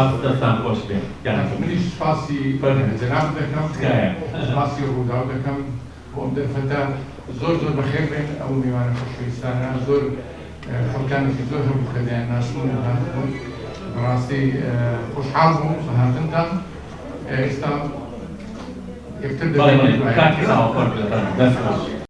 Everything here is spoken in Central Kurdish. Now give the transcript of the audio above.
سپاس، دەستان خۆش بێ گیانەکەم. منیش سپاسی فەرموو. جەنابت دەکەم، تکایە. سپاسی ڕووداو دەکەم بۆ ئەم دەرفەتە. زۆر زۆر بەخێر بێن ئەو میوانە خۆشەویستانە. زۆر خەڵکانێکی زۆر هەبوو کە دەیانناسم و هاتبوون. بەڕاستی خۆشحاڵ بووم بە هاتنتان. ئێستا یەکتر بەڵێ دەبینین. بەڵێ کاکی خاوەن، فەرموو، دەست خۆش.